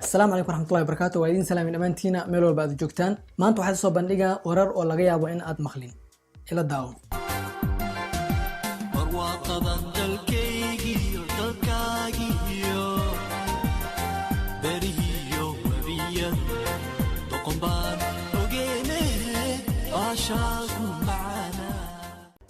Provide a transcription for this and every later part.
Asalaamu calaykum waraxmatullahi wabarakaatu. Waa idiin salaami dhammaantiina meel walba aad joogtaan. Maanta waxaa soo bandhigaa warar oo laga yaabo in aad maqlin. Ila daawo. Barwaaqadan dalkaygiyo dalkaagiyo berihiyo webiyada doqonbaan ogeene baashaagu macaana.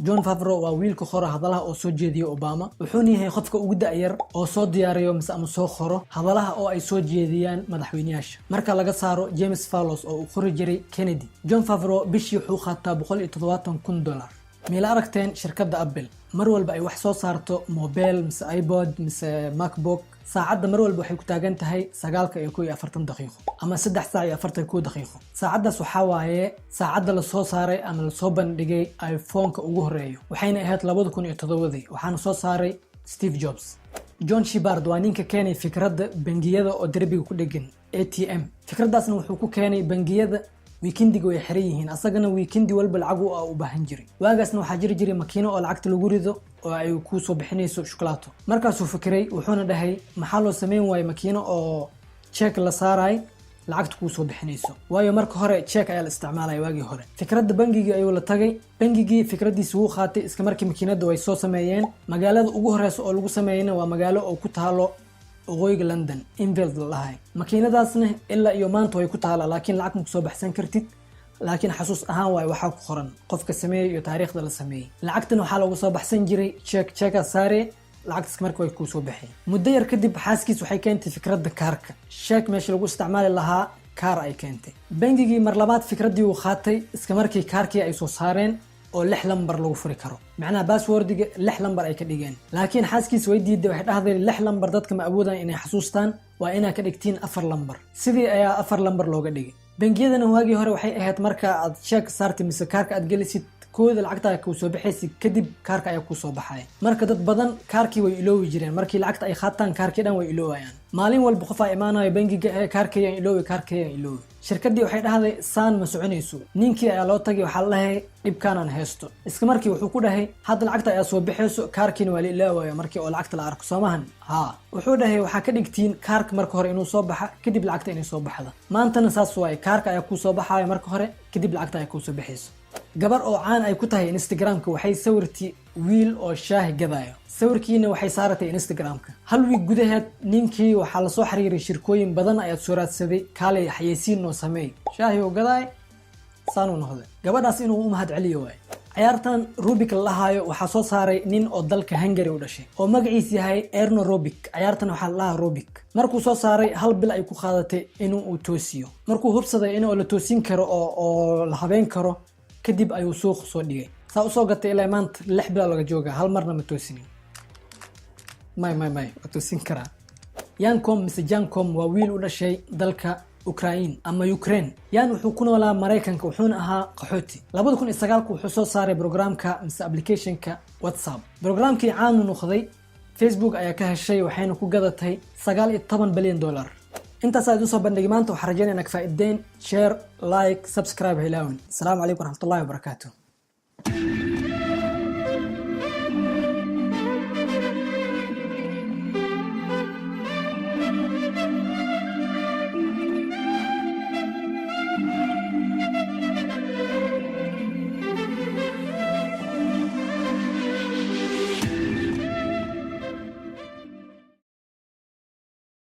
Jon Favreau waa wiilka qora hadalaha oo soo jeediya Obama, wuxuuna yahay qofka ugu da'yar oo soo diyaariyo mise ama soo qoro hadalaha oo ay soo jeediyaan madaxweyneyaasha, marka laga saaro James Fallows oo uu qori jiray Kennedy. Jon Favreau bishii wuxuu qaataa $170,000. Miila aragteen shirkadda Apple mar walba ay wax soo saarto, mobile mise iPod mise MacBook, saacadda mar walba waxay ku taagan tahay 9:41 ama 3 saac iyo 41 daqiiqo. Saacaddaas waxaa waaye saacadda lasoo saaray ama lasoo bandhigay iPhone-ka ugu horeeyo, waxayna ahayd 2007-dii, waxaana soo saaray Steve Jobs. John Shepard waa ninka keenay fikradda bangiyada oo derbiga ku dhegan, ATM. Fikraddaasna wuxuu ku keenay bangiyada weekendiga way xiran yihiin, asagana weekendi walba lacag u baahan jiray. Waagaasna waxaa jiri jiray makiino oo lacagta lagu rido oo ay kuu soo bixinayso shukulaato. Markaasuu fikiray, wuxuuna dhahay, maxaa loo sameyn waayo makiino oo check la saaraay lacagta kuu soo bixinayso? Waayo, marka hore check ayaa la isticmaalaya waagii hore. Fikradda bangigii ayuu la tagay, bangigii fikraddiisi wuu qaatay. Iska markii makiinada way soo sameeyeen. Magaalada ugu horeysa oo lagu sameeyeyna waa magaalo oo ku taalo waqooyiga London, Enfield la dhahay. Makiinadaasna ilaa iyo maanta way ku taalaa, laakiin lacag ma kusoo baxsan kartid, laakiin xasuus ahaan waayo. Waxaa ku qoran qofka sameeyey iyo taariikhda la sameeyey. Lacagtana waxaa loogu soo baxsan jiray check. Checka saare, lacagtas marka way kuu soo baxeen. Muddo yar kadib xaaskiis waxay keentay fikradda kaarka. Check meesha lagu isticmaali lahaa, kaar ay keentay. Bangigii mar labaad fikraddii uu qaatay. Iska markii kaarkii ay soo saareen oo lix lambar lagu furi karo, macnaha passwordiga lix lambar ay ka dhigeen. Laakiin xaaskiis way diiday, waxay dhahday, lix lambar dadka ma awoodaan inay xasuustaan, waa inaa ka dhigtiin afar lambar. Sidii ayaa afar lambar looga dhigay. Bangiyadana waagii hore waxay ahayd marka aad check saartay mise kaarka aad gelisid, kooda lacagta kuu soo baxaysid, kadib kaarka ayaa kuu soo baxaya. Marka dad badan kaarkii way iloowi jireen. Markii lacagta ay qaataan, kaarkii dhan way iloowayaan. Maalin walba qof aa imaanayo bangiga, ee kaarkayaan iloowi, kaarkayaan iloowi. Shirkaddii waxay dhahday, saan ma soconayso. Ninkii ayaa loo tagay, waxaa la dhahay, dhibkaanaan haysto. Iska markii wuxuu ku dhahay, hadda lacagta ayaa soo baxayso, kaarkiina waa la ilaawaya markii oo lacagta la arko, soomahan? Haa. Wuxuu dhahay, waxaa ka dhigtiin kaarka marka hore inuu soo baxa, kadib lacagta inay soo baxda. Maantana saas waaye, kaarka ayaa kuu soo baxaya marka hore, kadib lacagta ayaa kuu soo baxayso. Gabar oo caan ay ku tahay Instagramka waxay sawirtii wiil oo shaahi gadaayo, sawirkiina waxay saaratay Instagramka. Hal wiig gudaheed ninkii waxaa lasoo xiriiray, shirkooyin badan ayaad soo raadsaday, kaalay xayeysiin noo sameey. Shaahi oo gadaay saanuu noqday. Gabadhaas inuu u mahad celiyo waaye. Ciyaartan Rubik la dhahaayo waxaa soo saaray nin oo dalka Hungary u dhashay oo magaciis yahay Erno Rubik. Ciyaartan waxaa la dhahaa Rubik. Markuu soo saaray, hal bil ay ku qaadatay inuu uu toosiyo. Markuu hubsaday in la toosin karo oo la habeyn karo, kadib ayuu suuqa soo dhigay. Saa usoo gatay ilaa maanta 6 bilood laga jooga, hal marna ma toosinin. May, may, may, waa toosin karaa. Yankom mise Jankom waa wiil u dhashay dalka Ukraine ama Ukraine. Yan wuxuu ku noolaa Maraykanka, wuxuuna ahaa qaxooti. 2009-ka wuxuu soo saaray programka mise applicationka WhatsApp. Programkii caanu noqday, Facebook ayaa ka heshay, waxayna ku gadatay $19 bilyan. Intaas aad usoo bandhigay maanta. Waxaa rajeynaya inaad ka faa'iideen. Share, like, subscribe, hilaawin. Asalaamu calaykum waraxmatullahi wabarakaatu.